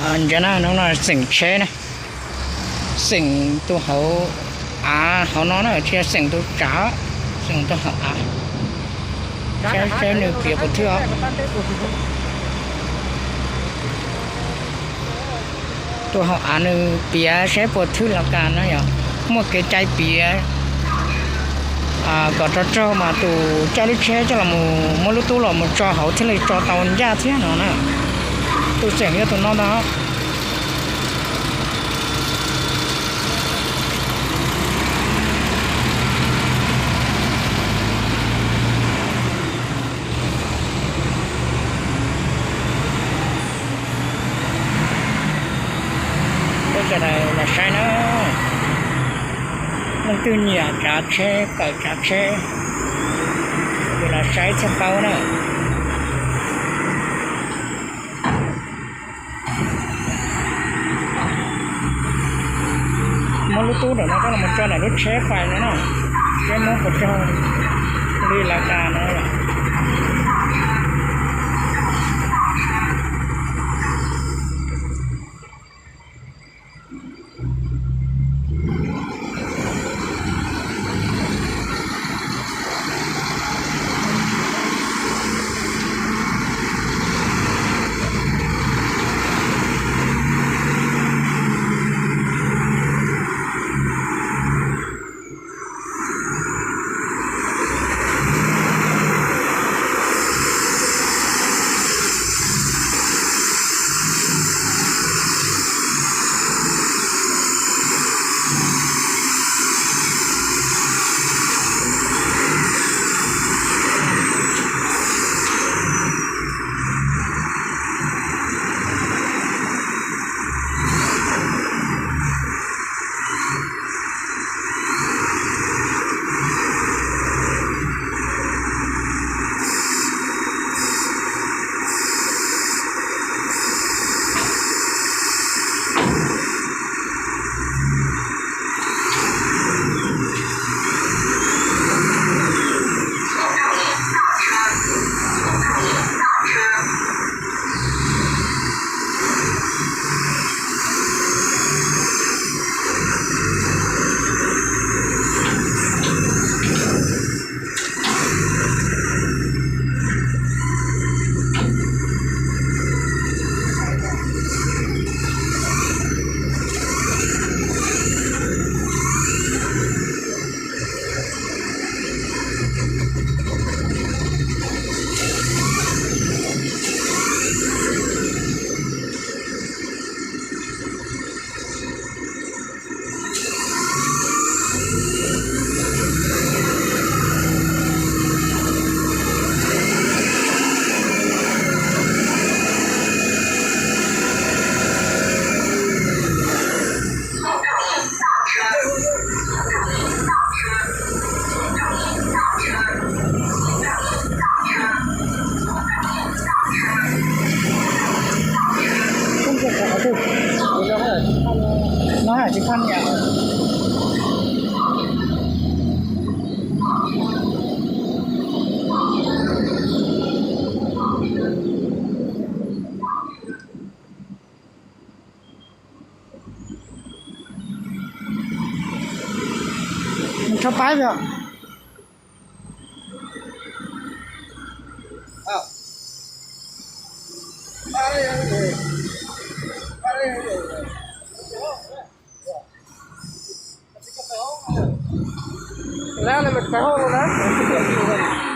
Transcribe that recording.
Ntsia na, hnub no xeem tsheb na, xeem tus hauv av hauv no na, tsis yog xeem tus tsav, xeem tus hauv av. Saib seb nws piav puas thwj os. Tus hauv av nws piav saib puas thwj los kas na yom. Muaj kev cai piav kom tso raug mas tus coj lub tsheb coj los, muab lub tub los mus tso hauv thiaj li tso tau ncaj thiab no na. Tus xeem yog tus no ntag. Peb sawv daws los saib na, leej twg nyiam tsav tsheb, kawm tsav tsheb, ces los saib thiaj paub na. Muab lub tub ntawm no coj los tso ntawm lub tsheb pais no na, seb muab puas raug li lawv tas no. Rho pab os. Lab no mas txawv hauj lwm na.